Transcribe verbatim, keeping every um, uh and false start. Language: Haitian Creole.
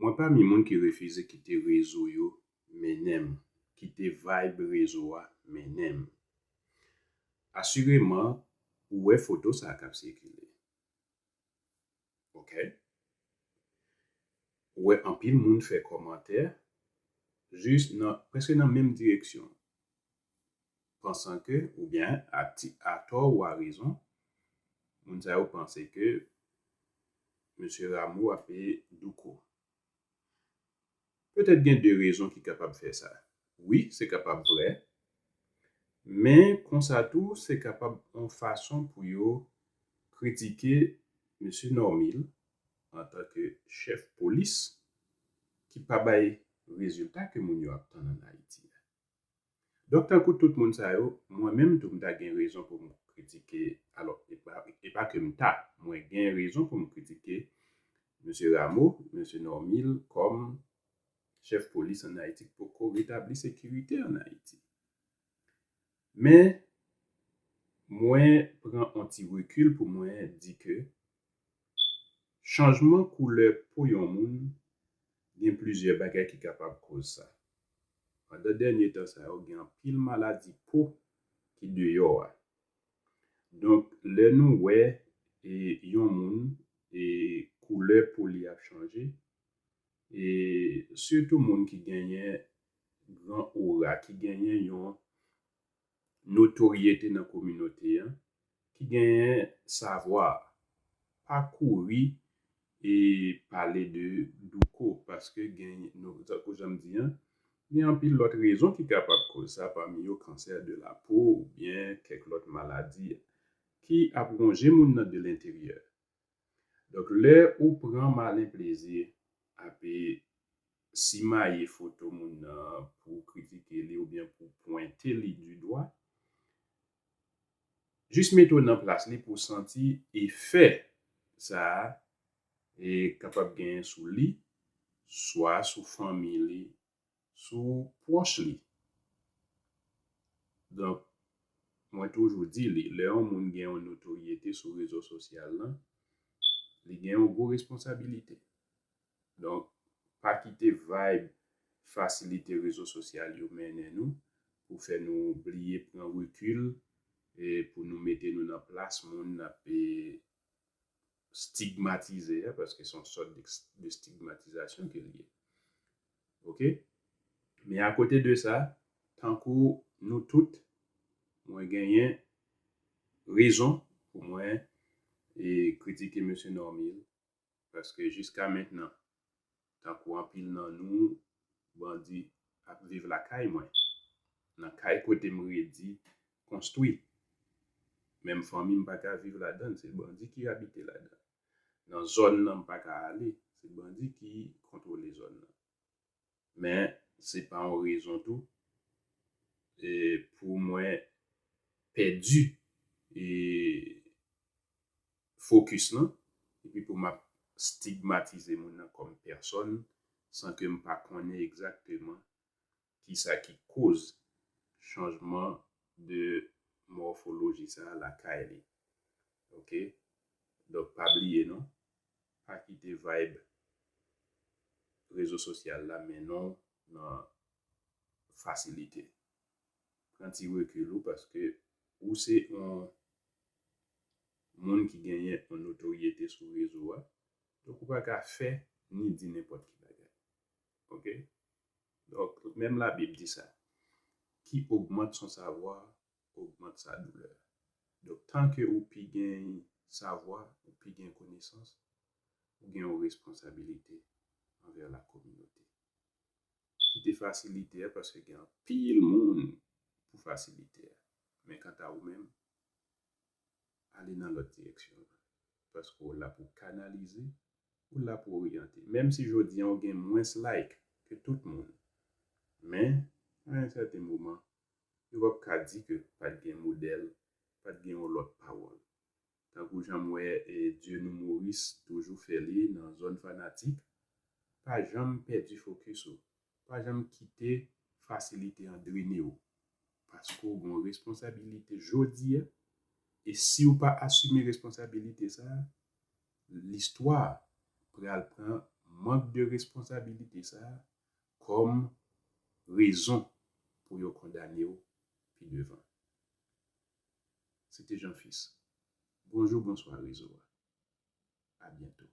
Mwen pami moun ki refize kite rezo yo mennen m, kite vibe rezo a mennen m. Asireman, ou wè foto sa a k ap sikile. Ok? Ou wè anpil moun fè kòmantè jis nan, prèske nan menm direksyon. Pansan ke, oubyen a ti, a tò ou a rezon, moun sa yo panse ke Mesye Rameau ap peye douko. Petèt gen de rezon ki kapab fè sa. Wi, se kapab vrè, men konsa tou, se kapab yon fason pou yo kritike Mesye Normil antanke chèf polis ki pa bay rezilta ke moun yo ap tann ann Ayiti a. Donk, tankou tout moun sa yo, mwen menm tou, m ta gen rezon pou m kritike, alò, e pa, e pa ke m ta, mwen gen rezon pou m kritike Mesye Rameau, Mesye Normil kòm chèf polis ann Ayiti k poko retabli sekirite ann Ayiti. Men, mwen pran yon ti rekil pou mwen di ke chanjman koulè po yon moun, gen plizyè bagay ki kapab koz sa. Pandan dènye tan sa yo, gen anpil maladi po ki deyò a. Donk, lè nou wè e, yon moun e koulè po li ap chanje, e sitou moun ki genyen gran ora, ki genyen yon notoryete nan kominote an, ki genyen savwa, pa kouri e pale de douko, paske gen, nou, tankou jan m di an, gen anpil lòt rezon ki kapab koz sa, pami yo kansè de la po oubyen kèk lòt maladi ki ap wonje moun nan de lenteryè. Donk, lè ou pran malen plezi ap simaye foto moun nan pou kritike li oubyen pou pwente li di dwa, jis mete w nan plas li pou w santi efè sa a e kapab genyen sou li, swa sou fanmi li, sou pwòch li. Donk, mwen toujou di li, lè yon moun gen yon notoryete sou rezo sosyal lan, li gen yon gwo responsabilite. Donk, pa kite vibe fasilite rezo sosyal yo mennen nou pou fè nou bliye pran rekil e pou nou mete nou nan plas moun n ap e, stigmatize a, paske se yon sòt de, de stigmatizasyon ke l ye. Ok? Men akote de sa, tankou nou tout, mwen genyen rezon pou mwen e kritike Mesye Normil, paske jiska mentnan, tankou anpil nan nou, bandi ap viv lakay mwen, nan kay kote m redi konstwi. Menm fanmi m pa ka viv ladan l, se bandi ki abite ladan l. Nan zòn nan m pa ka ale, se bandi ki kontwole zòn nan. Men se pa yon rezon tou e, pou mwen pèdi e, fokis lan, epi pou m ap stigmatize moun nan kòm pèsòn san ke m pa konnen egzakteman kisa ki koz chanjman de mòfoloji sa a lakay li. Ok? Donk, pa bliye non, pa kite vibe rezo sosyal la mennen w nan fasilite. Pran ti rekil ou paske ou se yon moun ki genyen yon notoryete sou rezo a. Donk, ou pa ka fè ni di nenpòt ki bagay. Ok? Donk, menm Labib di sa, qui augmente son savoir augmente sa douleur. Donk, tan ke ou pi gen savwa, ou pi gen konesans, ou gen yon responsabilite anvè la kominote. Kite fasilite a, paske gen anpil moun pou fasilite a. Men kanta ou menm, ale nan lòt direksyon. Paske ou la pou kanalize, ou la pou oryante. Menm si jodi an ou gen mwens like ke tout moun, men, a yon sèten moman, yo p ap ka di ke pa t gen modèl, pa t gen yon lòt pawòl. Tankou jan m wè e, Dieunoup Maurice toujou fè li nan zòn fanatik, pa janm pèdi fokis ou. Pa janm kite fasilite an drene w. Paske w gen yon responsabilite jodi a. E si w pa asime responsabilite sa a, listwa pral pran mank de responsabilite sa a kòm rezon pou yo kondane w pi devan. Se te Jean Fils. Bonjou, bonswa rezo a. A byento.